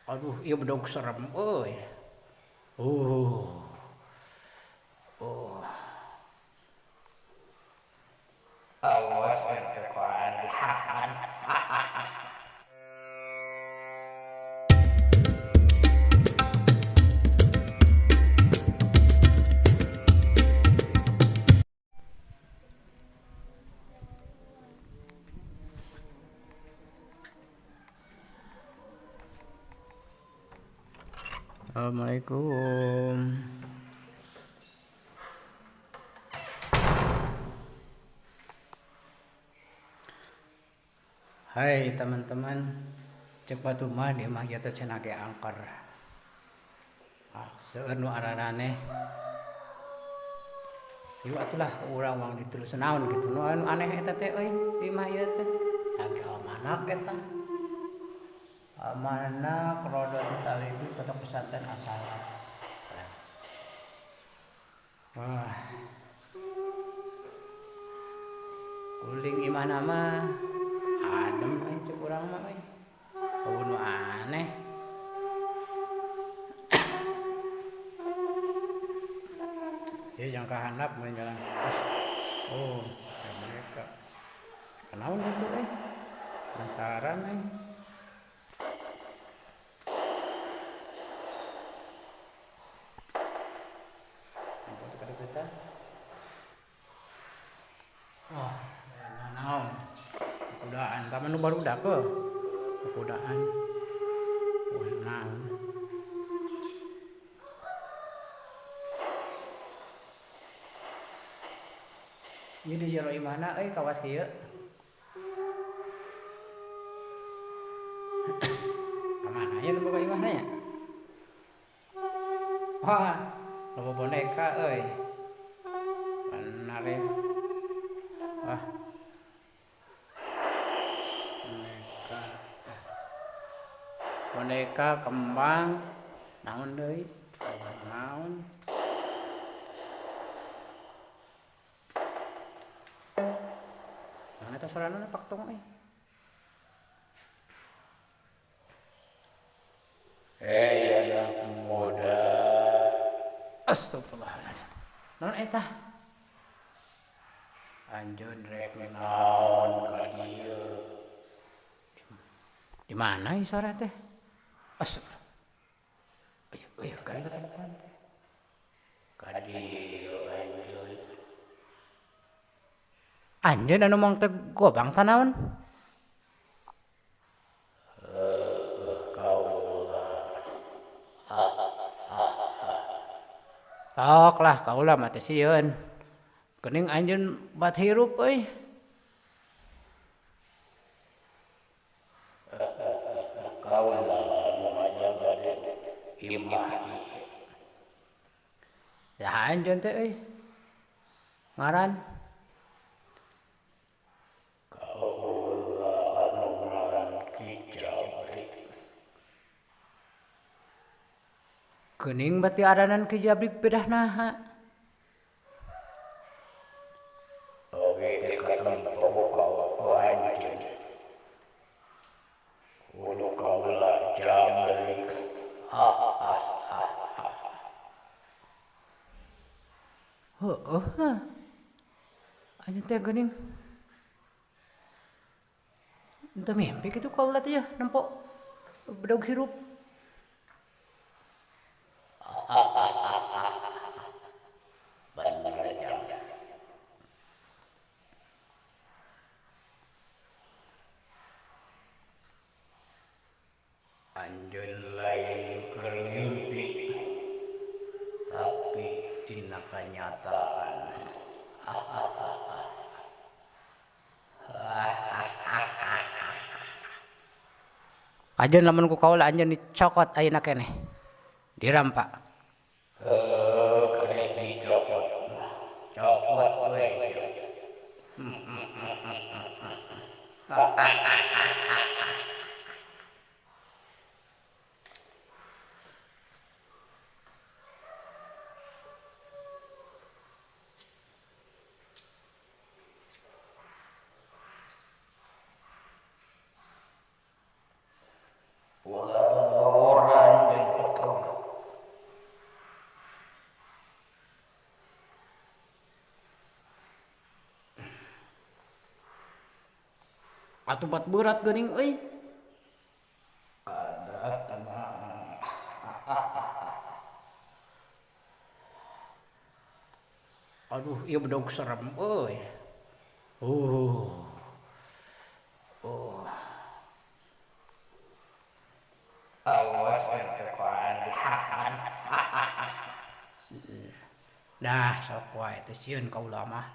Aduh, ieu bedog serem euy. Uh. Oh. Awas ente koran dihakan. Assalamualaikum. Hai teman-teman, cek batu mah di imah ieu teh cenah ge angker. Ah, seueur nu araraneh. Yuk atulah urang wang ditulis naon gitu. Nu anu aneh eta teh euy di imah ieu teh. Lagi almanak eta. Almanak Roudlotut Thalibin Pondok Pesantren Assalam. Wah. Kuling imahna mah adem euy cek urang mah euy. Eueuh nu aneh. Ieu jang ka handap mun jalan. Oh, mereka. Kunaon kitu euy? Penasaran euy. Wah, naon? Kudaan, ka nu barudak heuh. Kudaan. Wah, naon? Ieu di jero imahna euy kawas kieu. Ka mana aya nu boga imahna nya? Wah, loba boneka euy. Benar ya. Wah. Boneka. Boneka kembang naon deui? Naon? Naon eta sorana paktong euy. Hei anak muda. Astagfirullahaladzim. Naon eta? Anjeun rek naon ka dieu? Di mana ieu suara teh? Astagfirullah. Euy, euy, kan katempoan teh. Ka dieu anjeun. Anjeun anu mong teh gobang tah naon? Heueuh kaula. Sok lah kaula mah teh sieun. Geuning anjeun bat hirup euy. Kaula anu ngajaga di imah ieu. Saha anjeun teh euy? Ngaran? Kaula anu ngaran Ki Jabrik. Geuning bati aranan Ki Jabrik pedah naha? Oge teh katempo ku anjeun. Kudu kaula Jabrik. Heueuh hah. Anjeun teh geuning. Henteu mimpi kitu kaula teh yeuh nempo bedog hirup. Bener jang. Anjeun lain keur ngimpi, tapi dina kanyataan. Kajeun lamun ku kaula anjeun dicokot ayeuna keneh. Dirampak. Heuh, kerek dicokot. Cokot we. Ulah Atuh bat berat geuning euy. Ada tanah. Aduh, ieu bedog serem euy. Oh. Awas ente koran dihakan. Dah sok wae teh sieun kaula mah.